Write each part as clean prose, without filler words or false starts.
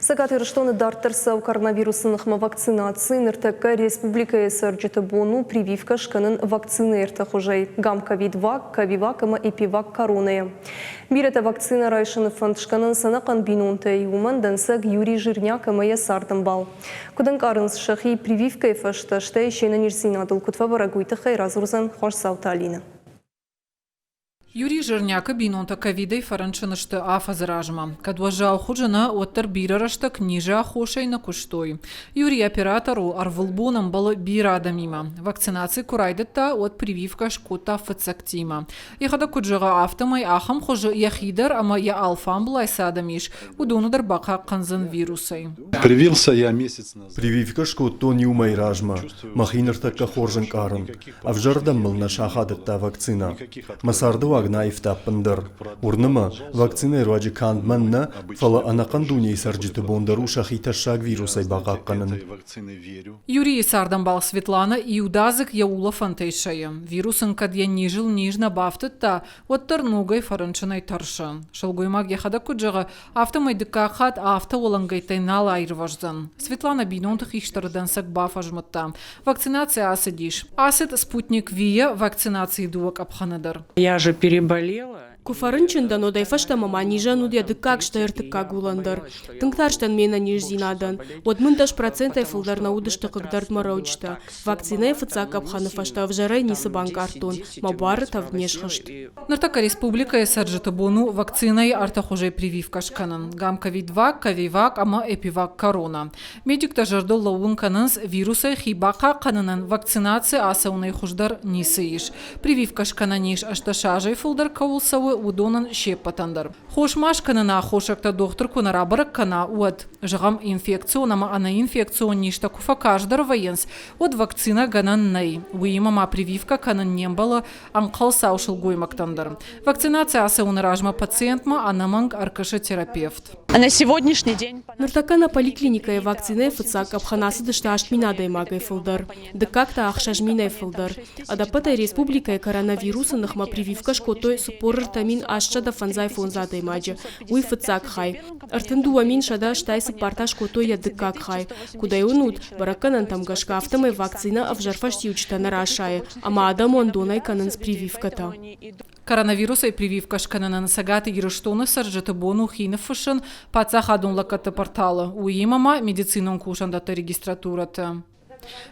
Цӕгат Ирыстоны дарддӕр цӕуы коронавирусы ныхмӕ вакцинаци. Ныртӕккӕ республикӕйы цӕрджыты бон у прививкӕ скӕнын вакцинӕйы ӕртӕ хуызӕй – Гамковид-Вак, Ковивак ӕмӕ Эпивак Коронайӕ. Бирӕтӕ вакцинӕ райсыны фӕнд скӕнынц ӕнӕхъӕн бинонтӕй. Уымӕн дӕнцӕг Юрий Жирняк ӕмӕ йӕ цардӕмбал. Куыд ӕнкъарынц сӕхи прививкӕйы фӕстӕ, стӕй се нӕниздзинадыл куыд фӕбӕрӕг, уый тыххӕй радзурдзӕн Хуасдзауты Алинӕ. Юрий Жирнякы бинонтӕ ковидӕй фӕрынчын сты афӕдзы размӕ. Кӕд уӕззау хуызы нӕ, уӕддӕр бирӕ рӕстӕг низы аххосӕй нӕ куыстой. Юрий оператор у, ӕрвылбон ӕмбӕлы бирӕ адӕмимӕ. Вакцинаци куы райдыдта, уӕд прививкӕ скодта фыццӕгтимӕ. Йӕхӕдӕг куыд зӕгъы, афтӕмӕй ахӕм хуызы йӕхи дӕр ӕмӕ йӕ алфамбылай цы адӕм ис, уыдоны дӕр бахъахъхъӕндзӕн вирусӕй. Привился я месяц назад. Прививкӕ скодтон иу мӕй размӕ. Мӕхи ныртӕккӕ хорз ӕнкъарын. Ӕвзӕрдӕм мыл нӕ сахадыдта вакцинӕ. Мӕ цардыуаг нӕ аивта ӕппындӕр. Уырны мӕ, вакцинӕйы руаджы канд мӕн нӕ, фӕлӕ ӕнӕхъӕн дунейы цӕрджыты бон дӕр у сӕхи тӕссаг вирусӕй бахъахъхъӕнын. Юрийы цардӕмбал Светланӕ иудадзыг йӕ улӕфӕнтӕй сӕйы. Вирус ын кӕд йӕ низыл низ нӕ бафтыдта, уӕддӕр ногӕй фӕрынчынӕй тӕрсы. Сылгоймаг йӕхӕдӕг куыд зӕгъы, афтӕмӕй дыккаг хатт афтӕ уӕлӕнгӕйттӕй нал аирвӕздзӕн. Светлана бинонты хистӕры дӕнцӕг бафӕзмыдта. Вакцинаци ацыдис. Ацыд Спутник V-йӕ вакцинацийы дыууӕ къӕпхӕны дӕр. Я же переболела. Куы фӕрынчын дӕн, уӕдӕй фӕстӕмӕ ма низӕн уыд йӕ дыккаг стӕй ӕртыккаг уылӕн дӕр. Тынг тарстӕн ме нӕниздзинадӕн. Уӕд мын 10 процентӕй фылдӕр нӕ уыдысты хъыгдӕрд мӕ рӕуджытӕ. Вакцинӕйы фыццаг къӕпхӕны фӕстӕ ӕвзӕрӕй ницы банкъардтон, мӕ буары тӕвд не схызт. Ныртӕккӕ республикӕйы цӕрджыты бон у вакцинӕйы ӕртӕ хуызӕй прививкӕ скӕнын – Гамковид-Вак, Ковивак ӕмӕ Эпивак Корона. Медиктӕ зӕрдыл лӕууын кӕнынц, вирусӕй хи бахъахъхъӕнынӕн вакцинаци ацӕуынӕй хуыздӕр ницы ис. Прививкӕ скӕнӕн ис, 18 азӕй фылдӕр кӕуыл цӕуы, уыдонӕн се ппӕтӕн дӕр. Хос ма скӕныны аххосӕгтӕ дохтыр куы нӕ рабӕрӕг кӕна, уӕд, зӕгъӕм, инфекцион ӕмӕ ӕнӕинфекцион низтӕ куы фӕкарздӕр вӕййынц, уӕд вакцинӕ гӕнӕн нӕй. Уыимӕ ма прививкӕ кӕнын не мбӕлы ӕнхъӕлцау сылгоймӕгтӕн дӕр. Вакцинаци ацӕуыны размӕ пациентмӕ ӕнӕмӕнг ӕркӕсы терапевт. На сегодняшний день Ныртӕккӕ нӕ поликлиникӕйы вакцинӕйы фыццаг къӕпхӕн ацыдысты 8000 адӕймагӕй фылдӕр, дыккаг та 6000-ӕй фылдӕр. Ӕдӕппӕтӕй республикӕйы коронавирусы ныхмӕ прививкӕ скодтой 43 855 адӕймаджы, уый фыццаг хай. 32 184 та скодтой йӕ дыккаг хай. Куыд ӕй уынут, бӕрӕггӕнӕнтӕм гӕсгӕ афтӕмӕй вакцинӕ ӕвзӕр фӕстиуджытӕ нӕ расайы ӕмӕ адӕм уӕндонӕй кӕнынц прививкӕтӕ. Коронавирусӕй прививкӕ скӕнынӕн Цӕгат Ирыстоны цӕрджыты бон у хи ныффыссын паддзахадон лӕггӕдты порталы, уыимӕ ма медицинон кусӕндӕтты регистратурӕты.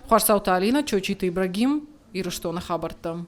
Хуасдзауты Алинӕ, Чочиты Ибрагим, Ирыстоны хабӕрттӕ.